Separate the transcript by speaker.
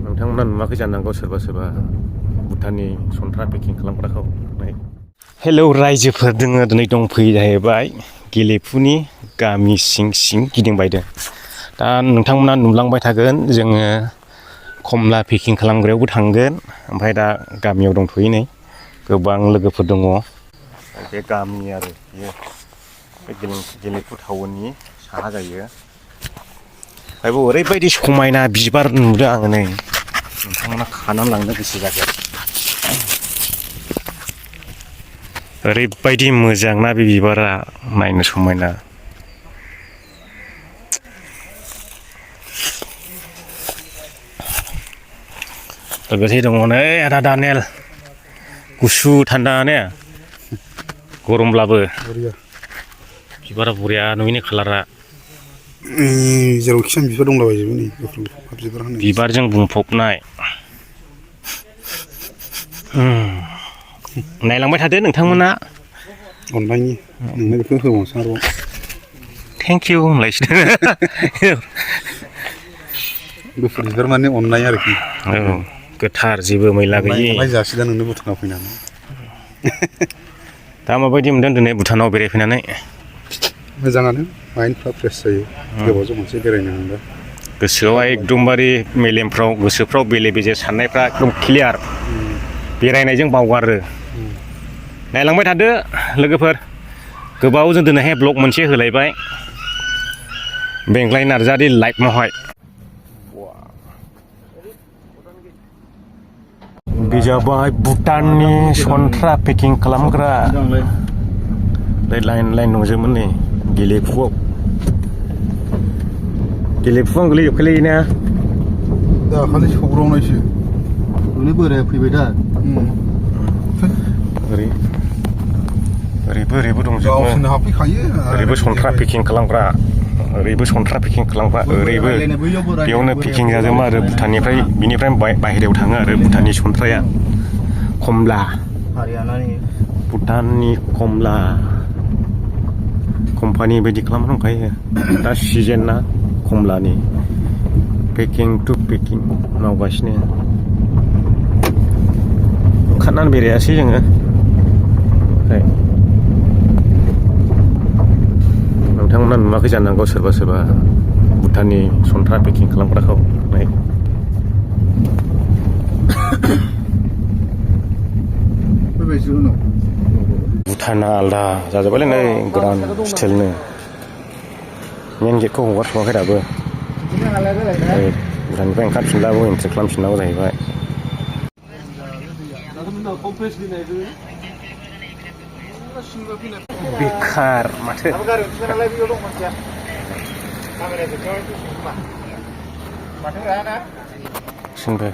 Speaker 1: नोंथांमोना नुवाखै जानांगौ सोरबा सोरबा भुटाननि सन्ट्रा पेकिं खालामग्राखौ। हेलौ रायजोफोर दोङो दिनै दंफैयो जाहैबाय गेलेफुनि गामि सिं सिं गिदिंबायदों। दा नोंथांमोना नुलांबाय थागोन जोङो कमला पेकिं खालामग्रायावबो थांगोन। ओमफ्राय दा गामियाव दंथ'यो नै गोबां लोगोफोर दङ। बे गामि आरो बियो बे गेलेफु टाउननि साहा जायो। बेवबो ओरैबायदि समायना बिबार नुदों आङो नै नोंथांमोना खानानै लांनो गोसो जागोन। ओरैबायदि मोजां ना बे बिबारा नायनो समायना। लोगोसे दङ नै आदा दानेल गुसु थान्दा ने गरमब्लाबो बिबारा बरिया नुयोने कालारा।
Speaker 2: जेरावखि बिबार दंलाबायजोबो नै बिबार
Speaker 1: बिबारजों बुंफबनाय। नायलांबाय थादो नोंथांमोना।
Speaker 2: अननायनि नोंनो बेखौ होबावनोसै आरोबाव।
Speaker 1: थेंक इउ होनलायसिनो।
Speaker 2: गुफुर बिबार माने अननाय आरोखि।
Speaker 1: औ गोथार जेबो मैला गैयि।
Speaker 2: अननाय जासिदा नोंनो भुटानाव फैनानै।
Speaker 1: दा माबायदि मोनदों दिनै भुटानाव बेरायफैनानै?
Speaker 2: मोजाङानो माइन्दफ्रा फ्रेस जायो गोबावजों खनसे बेरायनो मोनबा।
Speaker 1: गोसोआव एकदमबारे मेलेमफ्राव गोसोफ्राव बेले बेजे साननायफ्रा एकदम क्लियार बेरायनायजों बावगारो। नायलांबाय थादो लोगोफोर गोबावजों दिनैहाय ब्लग मोनसे होलायबाय बेंग्लाय नार्जारि लाइफआवहाय। बे जाबाय भुटाननि सन्ट्रा पेकिं खालामग्रा। लाइन लाइन दंजोबोमोन नै गेलेफुआव। गेलेफुआव गोलैजोबखायोना?
Speaker 2: दाखालि सौग्रावनायसो।
Speaker 3: नोंनि बोराया फैबाय दा?
Speaker 1: ओरैबो दंजोबो। ओरैबो सन्ट्रा पेकिं खालामग्रा ओरैबो सन्ट्रा पेकिं खालामग्रा ओरैबो बेयावनो पेकिं जाजोबो आरो भुटाननिफ्राय बिनिफ्राय बाहेरायाव थाङो आरो भुटाननि सन्ट्राया। कमला भुटाननि कमला कम्पानि बायदि खालामना दंखायो। दा सिजेन ना कमलानि पेकिं टु पेकिं मावगासिनो। ओंखारनानै बेरायासै जोङो। नोंथांमोना नुवाखै जानांगौ सोरबा सोरबा भुटाननि सन्ट्रा पेकिं खालामग्राखौ। भुटाना आलदा जाजोब्बायलै नै गोदान स्टाइलनो। मेन गेटखौ हगारथ'वाखै दाबो। भुटाननिफ्राय ओंखारफिनब्लाबो एन्ट्रि खालामफिननांगौ जाहैबाय। बेखार माथो। सिनबो